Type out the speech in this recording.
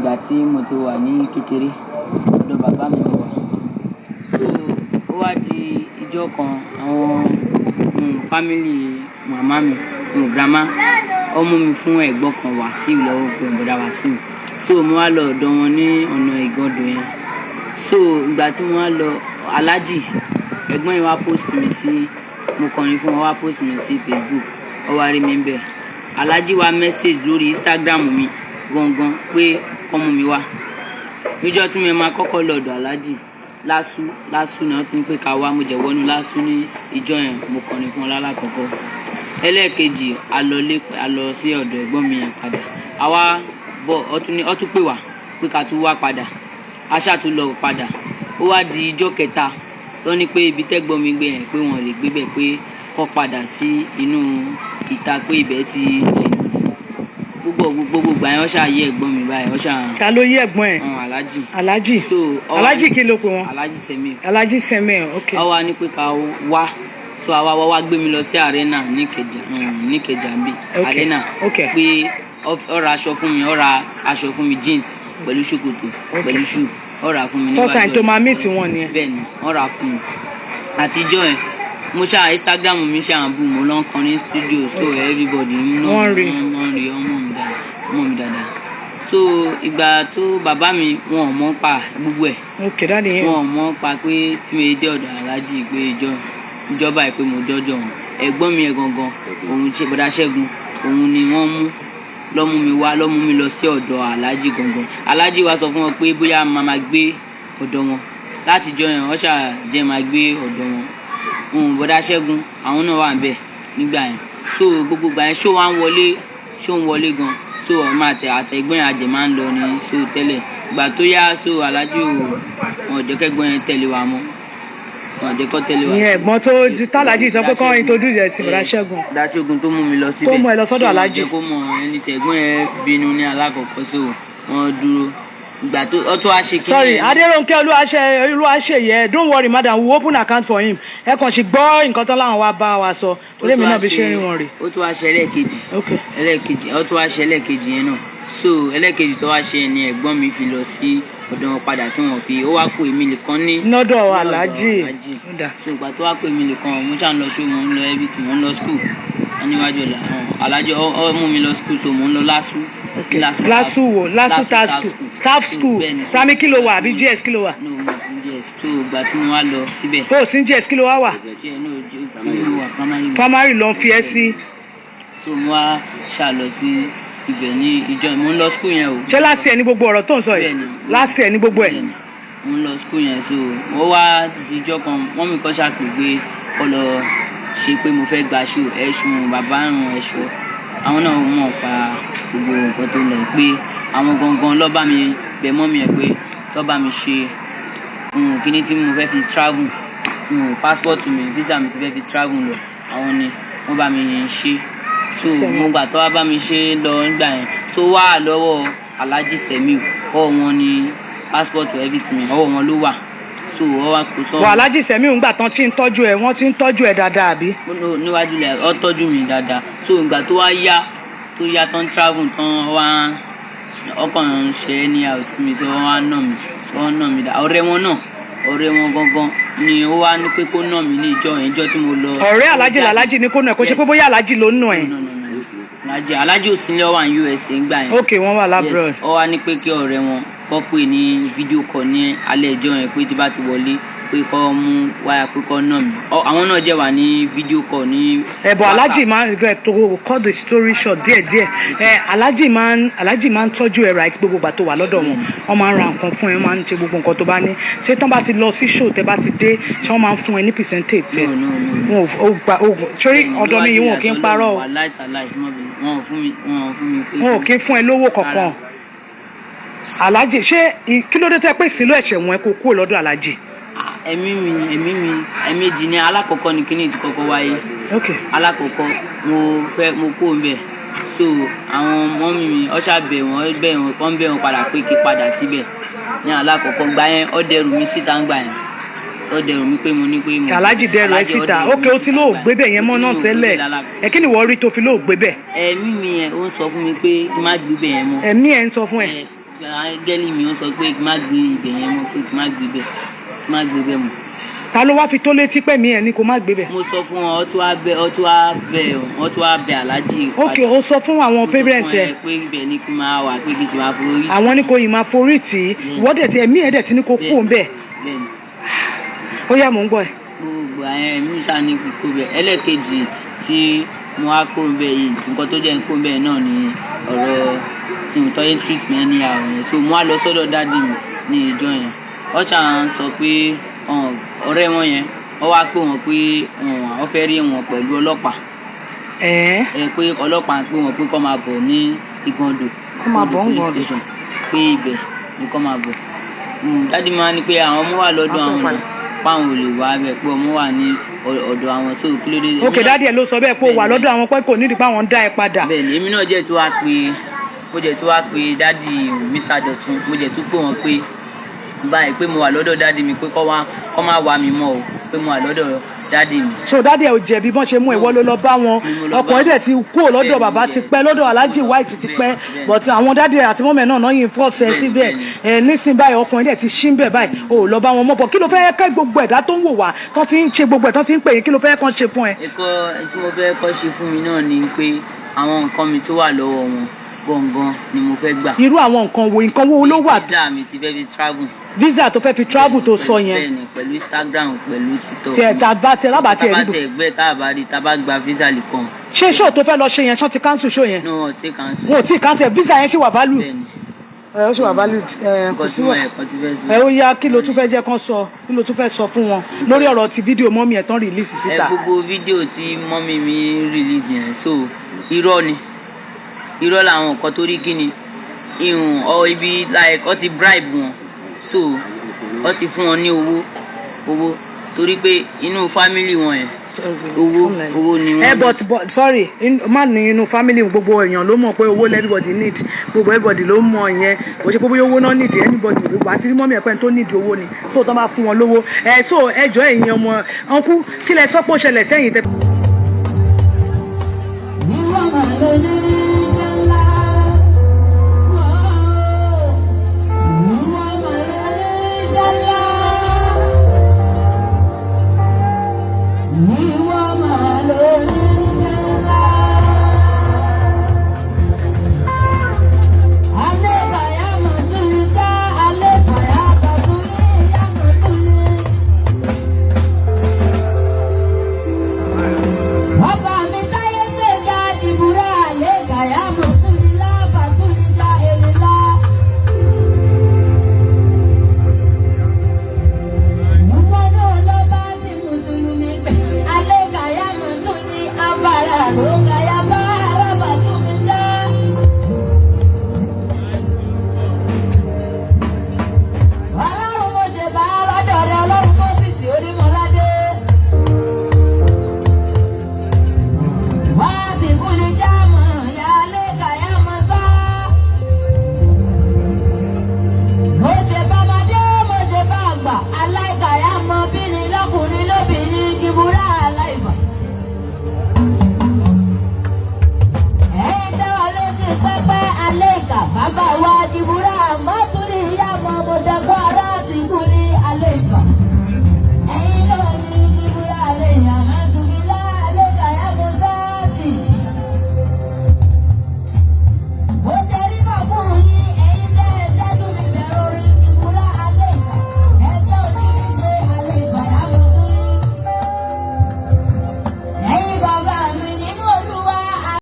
Ìgbà tí mo ti wà ní kékeré, ọ̀dọ̀ bàbá mi mo wà. So ó wá di ìjọ kan, àwọn family màmá mi, grandma, ó mú mi fún ẹ̀gbọ́n kan, Wàsíù lọ́wọ́ pé bọ̀dá Wàsíù. So mo wá lọ ọ̀dọ̀ wọn ní ọ̀nà Ìgàndò yẹn. So ìgbà tí mo wá lọ, Aláàjì ẹ̀gbọ́n yẹn wá post mi sí, mo kọrin fún wọn, wá post mi sí Facebook, ó wá rí mi bẹ́ẹ̀. Aláàjì wá message lórí Instagram mi gangan pé kó mú mi wá. Níjọ́ tí mo máa kọ́kọ́ lọ ọ̀dọ̀ Aláàjì, LASU, LASU ni wọ́n ti ń pè ká wá. Mo jẹ̀ wọnú LASU ní ìjọ yẹn, mo kọrin fún wọn lálákọ̀ọ́kọ́. Ẹlẹ́ẹ̀kejì, a lọ lé, a lọ sí ọ̀dọ̀ ẹ̀gbọ́n mi yẹn padà. Àwa bọ̀, ó tún ní, ó tún pè wá pé ká tún wá padà. A ṣáà tún lọ padà. Ó wá di ìjọ́ kẹta tó ní pé ibi tẹ́gbọ́n mi gbé yẹn, pé wọ́n lè gbé bẹ̀, pé kó padà sí inú ìta, pé ibẹ̀ ti púpọ̀. Gbogbo ìgbà yẹn, wọ́n ṣáà yí ẹ̀gbọ́n mi báyìí, wọ́n ṣáà. Ta ló yí ẹ̀gbọ́n ẹ̀? Ọ̀hún, Aláàjì. Aláàjì. So Aláàjì kí ló pe wọn? Aláàjì Sẹ́mi. Aláàjì Sẹ́mi, ok. Ó wá ní pé ká wá, so àwa wá, wá gbé mi lọ sí arena níkẹjà, níkẹjà bí arena, pé ó ra aṣọ fún mi, ó ra aṣọ fún mi, jeans pẹ̀lú ṣòkòtò pẹ̀lú shoe, ó rà fún mi. First time tó máa meet wọn nìyẹn? Bẹ́ẹ̀ni, ó rà fún mi. Àtijọ́ ẹ̀, mo ṣáà Instagram mi ṣáà bù, mo lọ ń kọrin studio, so everybody ń Wọ́n rí. Wọ́n rí ọmọ mi dáadáa, ọmọ mi dáadáa. So ìgbà tó bàbá mi, wọn ò mọ̀ pa gbogbo ẹ̀. Ok, daddy yẹn. Wọn ò mọ̀ pa pé tí mo dé ọ̀dọ̀ Aláàjì, pé ìjọ ìjọba ẹ̀, pé mo dọ́jọ́ wọn. Ẹ̀gbọ́n mi ẹ̀ gangan, òun ṣe bọ́dá Ṣẹ́gun, òun ni wọ́n mú lọ́mú mi wá, lọ́mú mi lọ sí ọ̀dọ̀ Aláàjì gangan. Aláàjì wa sọ fún wọn pé bóyá màá máa gbé ọ̀dọ̀ wọn. Láti jọ yẹn, wọ́n ṣáà jẹ́ máa gbé ọ̀dọ̀ wọn. Òun bọ́dá Ṣẹ́gun, àwọn náà wà níbẹ̀ nígbà yẹn. So gbogbo ìgbà yẹn, ṣó wá ń wọlé, ṣó ń wọlé gan. So ọmọ àtẹ àtẹ̀gbọ́n yẹn àjẹ máa ń lọ ní so tẹ́lẹ̀. Ìgbà tó yá, so Aláàjì ò, wọn ò jẹ́ kẹ́gbọ́n yẹn tẹ̀lé wa mọ́, wọn ò jẹ́ kó tẹ̀lé wa. Ìyẹn ẹ̀gbọ́n tó tàlájì sọ pé kọ́ introduce ẹ̀ sí bọ̀dá Ṣẹ́gun. Bọ̀dá Ṣẹ́gun tó mú mi lọ síbẹ̀. Tó mú ẹ lọ sọ́dọ̀ Aláàjì. Tó jẹ́ kó mọ ẹni tẹ̀gbọ́n yẹn bínú ní alákọ̀ọ́kọ́, so wọ́n dúró. Ìgbà tó ọ tó wá ṣe kí. Sorry, Adérónkẹ́ Olúwaṣe Olúwaṣeyẹ, don't worry, madam, we open account for him. Ẹ kàn sì gbọ́ nǹkan tán láwọn wá bá wa sọ, torí èmi náà bí ṣe rí wọn rè. Ó tún wá ṣe ẹlẹ́ẹ̀kejì. Ẹlẹ́ẹ̀kejì, ó tún wá ṣe ẹlẹ́ẹ̀kejì yẹn náà. So ẹlẹ́ẹ̀kejì tó wá ṣe ni ẹ̀gbọ́n mi fi lọ sí ọ̀dọ̀ wọn padà, tí wọ́n fi ó wá kó èmi nìkan ní. Lọ́dọ̀ Aláàjì. So ìgbà tó wá kó èmi nìkan, mo ṣáà ń lọ sí, mo ń lọ everything, mo ń lọ school níwájú ọ̀la. Aláàjì ọ mú mi lọ school, so mo ń lọ LASU. LASU wo? LASU staff school? Staff school primary kí ló wà, àbí JS kí ló wà? No, mo sí JS. So ìgbà tí mo wá lọ síbẹ̀. Tó o sí JS, kí ló wá wà? Primary ló ń fi ẹ́ sí. So mo wá ṣà lọ sí ibẹ̀ ní ìjọ, mo ń lọ school yẹn o. Ṣé last year ní gbogbo ọ̀rọ̀ tó ń sọ yìí? Last year ní gbogbo ẹ̀? Mo ń lọ school yẹn. So mo wá ìjọ kan, wọ́n mi kọ́ ṣàpè pé kọ́ lọ ṣe pé mo fẹ́ gba ṣó ẹ̀ṣùn bàbá àrùn ẹ̀ṣọ́. Àwọn náà mọ̀ pa gbogbo nǹkan tó lọ, pé àwọn gangan ló bá mi bẹ̀ mọ́ mi ẹ̀, pé ló bá mi ṣe kíní tí mo fẹ́ fi travel, passport mi, visa mi ti fẹ́ fi travel lọ. Àwọn ni wọ́n bá mi ṣe. So mo gbà tó wá bá mi ṣe lọ nígbà yẹn, tó wà lọ́wọ́ Alhaji Semiu, ọwọ́ wọn ni passport, everything, ọwọ́ wọn ló wà. So wọ́n wá kó sọ. Wà Alhaji Semiu, ńgbà tán tí ń tọ́jú ẹ̀, wọ́n ti ń tọ́jú ẹ̀ dáadáa, àbí? Níwájú rẹ̀, ó tọ́jú mi dáadáa. So ìgbà tó wá yá, tó yá tán, travel tán, wá ọkàn ń ṣe é ní àwòsí mi, tó wá nà mí, tó wá nà mí dá. Ọ̀rẹ́ wọn náà, ọ̀rẹ́ wọn gangan ni ó wá ní pé kó nà mí ní ìjọ yẹn, ìjọ tí mo lọ. Ọ̀rẹ́ Aláàjì làlájì ní kó nà ẹ̀? Kó ṣe pé bóyá Aláàjì ló ń nà ẹ̀? No, no, no, Aláàjì, Aláàjì ò sí ní, ọwọ́ USA ńgbà yẹn. Ok, wọ́n wà l'abroad. Ó wá ní pé kí ọ̀rẹ́ wọn kọ́ pè ní video call ní alẹ́ ìjọ yẹn, pé tí bá ti wọlé, pé kọ́ mú wáyà, pé kọ́ nà mí. Àwọn náà jẹ́ wà ní video call ní. Ẹ̀bọ̀ Aláàjì máa ń gbẹ tó cut the story short díẹ̀díẹ̀ ẹ. Aláàjì máa ń tọ́jú ẹ̀, right? Gbogbo ìgbà tó wà lọ́dọ̀ wọn, wọ́n máa ń ra nǹkan fún ẹ, wọ́n máa ń ṣe gbogbo nǹkan tó bá ní. Ṣé tán bá ti lọ sí show, tẹ́ bá ti dé, ṣé wọ́n máa ń fún ẹ ní percentage tẹ? No, no, no. Wọn ò gba o, sórí ọ̀dọ̀ mi yìí, wọn ò kí ń parọ́ o. Wàláì tàláì, wọn ò fún mi, wọn ò fún mi pé. Wọn ò kí ń fún ẹ lówó kankan, Aláàjì? Ṣé kí ló dé tẹ́ pé ìsìnlú ẹ̀ṣẹ̀ wọn ẹ kó kúrò lọ́dọ̀ Aláàjì? Ẹ̀mí mi, ẹ̀mí mi, ẹ̀mejì ni. Alákọ̀ọ́kọ́ ni kíní ti kọ́kọ́ wáyé. Alákọ̀ọ́kọ́, mo fẹ́ mo kó ń bẹ̀. So àwọn mummy mi ọ̀ṣà bẹ̀ wọ́n, bẹ̀ wọ́n, wọ́n bẹ̀ wọ́n padà pé kí padà síbẹ̀ ní alákọ̀ọ́kọ́. Gbà yẹn, ó dẹrù mi síta ń gbà yẹn, ó dẹrù mi pé mo ní pé mo. Aláàjì dẹrù ẹ síta? Ok, ó ti lóò gbé bẹ̀ yẹn mọ́ náà tẹ́lẹ̀ ẹ. Kí ni wọ́n rí tó fi lóò gbé bẹ̀? Ẹ̀mí mi yẹn, ó ń sọ fún mi pé kí má gbé bẹ̀ yẹn mọ́. Ẹ̀mí ẹ̀ ń sọ fún ẹ? Áńgẹ́lì mi ó sọ pé kí n má gbé ibẹ̀ yẹn mọ́, pé kí n má gbé bẹ̀, kí n má gbé bẹ̀ mọ́. Ta ló wá fi tó létí pẹ̀ mí ẹ̀ ní kó má gbé bẹ̀? Mo sọ fún wọn, ọ tún wá bẹ aláàjì. Ok, o sọ fún àwọn parents ẹ? Pé ibẹ̀ ni kí n máa wà, pé kí n ti máa forí. Àwọn ní kò yìí máa forí tì í. Ìwọ́dẹ̀ tí ẹ̀mí ẹ̀ dẹ̀ ti ní kó kú òun bẹ̀. Bẹ́ẹ̀ni. Ó yá, mò ń gbọ́ ẹ̀. Gbogbo àwọn ẹ̀mí sá ní kó bẹ̀. Ẹlẹ́ẹ̀kejì tí mo wá kó bẹ̀ yìí, nǹkan tó jẹ́ ń kó bẹ̀ náà ni ọ̀rọ̀ tí mo tọ́yé treatment ní àwọn yẹn. So mo wá lọ sọ́dọ̀ daddy mi ní ìjọ yẹn. Wọ́n ṣà ń sọ pé ọ̀rẹ́ wọn yẹn, wọ́n wá pè wọ́n pé wọ́n fẹ́ rí wọn pẹ̀lú ọlọ́pàá. Ẹ̀ẹ́? Ẹ pé ọlọ́pàá pé wọ́n pé kọ́ máa bọ̀ ní Ìgàndò. Kọ́ máa bọ̀ ń police Ìgàndò. station, pé ibẹ̀ ni kọ́ máa bọ̀. Daddy máa ní pé àwọn ọmọ wà lọ́dọ̀ àwọn náà, páwọn ò lè wá bẹ̀, pé ọmọ wà ní ọ̀dọ̀ àwọn tó kí ló dé. Ok, daddy ẹ̀ ló sọ bẹ́ẹ̀ pé ó wà lọ́dọ̀ àwọn, pé kò nídìí pé àwọn ń dá ẹ padà. Bẹ́ẹ̀ni, èmi náà jẹ́ tó wá pé mo jẹ́ tó wá pé daddy Mr. Dọ̀tun. Mo jẹ́ tó pé wọ́n pé báyìí pé mo wà lọ́dọ̀ daddy mi, pé kọ́ wá kọ́ máa wá mi mọ́ o, pé mo wà lọ́dọ̀ daddy mi. So daddy ẹ̀ ò jẹ̀bi bọ́n ṣe mú ìwọ ló lọ bá wọn. Mo lọ bá Ọkọ̀ ẹ̀ dẹ̀ ti kúrò lọ́dọ̀ bàbá ti pẹ́, lọ́dọ̀ Alhaji White ti pẹ́, but àwọn daddy ẹ̀ àti mummy náà náà yìí fọ́ọ̀sẹ̀ síbẹ̀ ẹ̀. Nísìnyí báyìí, ọkùnrin dẹ̀ ti ṣí ń bẹ̀ báyìí, ò lọ bá wọn mọ́ bọ̀. Kí ló fẹ́ kẹ́ gbogbo ẹ̀dá tó ń wò wá tó fi ń ṣe gbogbo ẹ̀ tó fi ń pè yín, kí ló fẹ́ kàn ṣe fún ẹ? Ẹ̀kọ́ tí mo fẹ́ kọ́ ṣe fún mi náà ni pé àwọn nǹkan mi tó wà lọ́wọ́ wọn gangan ni mo fẹ́ gbà. Irú àwọn nǹkan wo? Nǹkan wo ló wà? Visa mi ti fẹ́ fi travel. Visa tó fẹ́ fi travel tó sọ yẹn? Bẹ́ẹ̀ni, pẹ̀lú Instagram, pẹ̀lú TikTok. Tiẹ̀ tá bá tiẹ̀ lábàá tiẹ̀ Tá bá rí dùn. tẹ̀ gbẹ́, tá a bá rí, tá a bá gba visa lè kàn. Ṣé show tó fẹ́ lọ ṣe yẹn, ṣán ti cancel show yẹn? Ní wọn ti cancel. Wọn ò tí ì cancel. Visa yẹn ṣì wà valid? Bẹ́ẹ̀ni. Ẹ ó ṣì wà valid ẹ, kò Nǹkan sí tí mo wà. ẹ̀kọ́ ti fẹ́ sọ. Ẹ ó yá, kí ló tún fẹ́ jẹ́ kán sọ? Kí ló tún fẹ́ sọ fún wọn lórí ọ̀rọ̀ ti fídíò mummy ẹ̀ tán release Ẹ síta? gbogbo fídíò tí mummy mi release yẹn, so irọ́ ni, irọ́ làwọn nǹkan tó rí. Kí ni ihun ọ ibi like ọ ti bribe wọn, so ọ ti fún wọn ní owó owó, torí pé inú family wọn yẹn, owó owó ni wọ́n. Ẹ but sorry, má ní inú family. Gbogbo èèyàn ló mọ̀ pé owó everybody need. Gbogbo everybody ló mọ̀ yẹn. Kò ṣe pé bóyá owó náà need anybody. Gbogbo àti mummy ẹ̀pẹ́ tó need owó ni, so tó máa fún wọn lówó ẹ. So ẹjọ́, ẹ̀yin ọmọ uncle, kí lẹ sọ pé ó ṣẹlẹ̀ sẹ́yìn tẹ Ìwọ mà lélẹ̀.